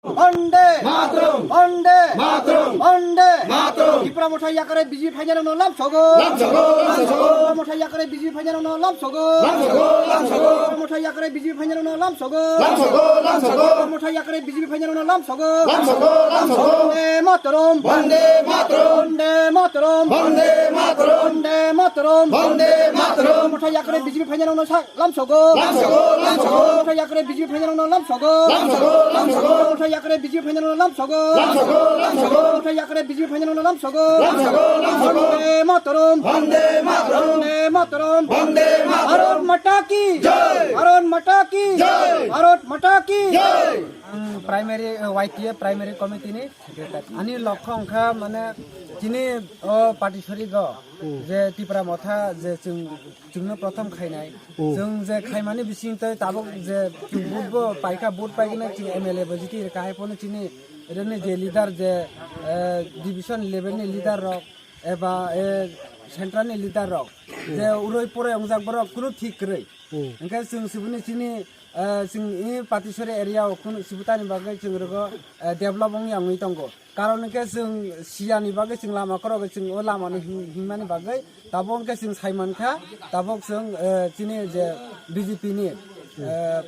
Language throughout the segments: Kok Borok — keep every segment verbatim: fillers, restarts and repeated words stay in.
Bande! Mataram! Bande! Mataram! Bande! Mataram! Tipra Motha yakre B J P phainai rokno lam sogo. Lam sogo, lam sogo. Tipra Motha yakre B J P phainai rokno lam sogo. Lam sogo, lam sogo. Tipra Motha yakre B J P phainai rokno lam sogo. Lam sogo, lam sogo. Tipra Motha yakre B J P phainai rokno lam sogo. Lam sogo, lam sogo. Bande Mataram! Bande Mataram! Bande Mataram! Bande Mataram! Bande Mataram! Bande Mataram! Motha yakre B J P phainai rokno sa lam sogo. Lam sogo, lam sogo. Motha yakre B J P phainai rokno lam sogo. Lam sogo, lam sogo. Motha yakre B J P phainai rokno lam sogo. Lam sogo, lam sogo. Motha yakre B J P phainai rokno lam sogo. Lam sogo, lam sogo. Bande Mataram! Bande Mataram! Bande Mataram! Bande Mataram! Bharat Mata ki! Jai! Bharat Mata ki! Jai! Bharat Mata ki! Jai! Ang primary, eh, Y T A primary committee ni secretary. Ani lokho wngkha mane chini o Patisori go je Tipra Motha je chwng, chwngno prothom khainai. Chwng je khaimani bising tei tabuk je chwng vote bo paikha, vote paigwna chwng M L A bo jiti rwkha, hai phano chini rwni je leader je, eh, division level ni leader rok eba, eh, central ni leader rok je uroi poroi wngjak borok kunu thik kwrwi. Hwnkhe chwng siboni chini, eh, chwng i Patisori area o kunu sibutani bagwi chwng rwgo, eh, develop wngya wngwi tongo. Karon hwnkhe chwng siyani bagwi chwng lama korok chwng o lamani him-, himmani bagwi tabuk hwnkhe chwng saimankha, tabuk chwng, eh, chini je B J P ni, eh,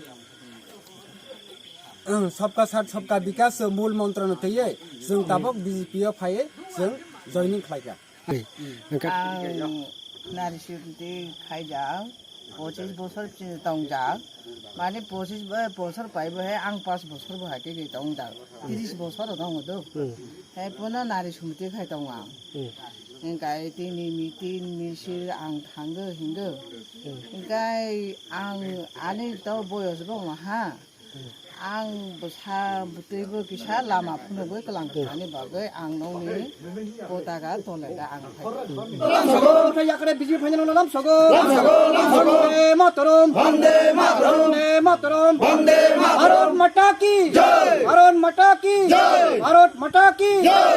Ang Sabka Saath Sabka Vikas mul montro no twiwi chwng tabuk B J P o phaiwi chwng joining khlaikha. Hwnkhe ang Nari Sumti khaijak, pochis bosor chini tongjak, mane pochis bo-, bosor pai bo hai ang pas bosor bo hai khe tongjak, tris bosor tongo do. Hai pono Nari Sumti khai tongo ang. Hwnkhe tini meeting misil ang thango hingo. Hwnkhe ang ani to boyos bo ha. Ang bwsa bwtwi bo kisa lama phunugwi kwlang thani bagwi ang nokni potaka tole da ang phai. Lam sogo, yakre B J P phainai rokno lam sogo. Lam sogo, lam sogo. Bande Mataram. Bande Mataram. Bande Mataram. Bande Mataram. Bharat Mata ki. Jai. Bharat Mata ki. Jai. Bharat Mata ki. Jai.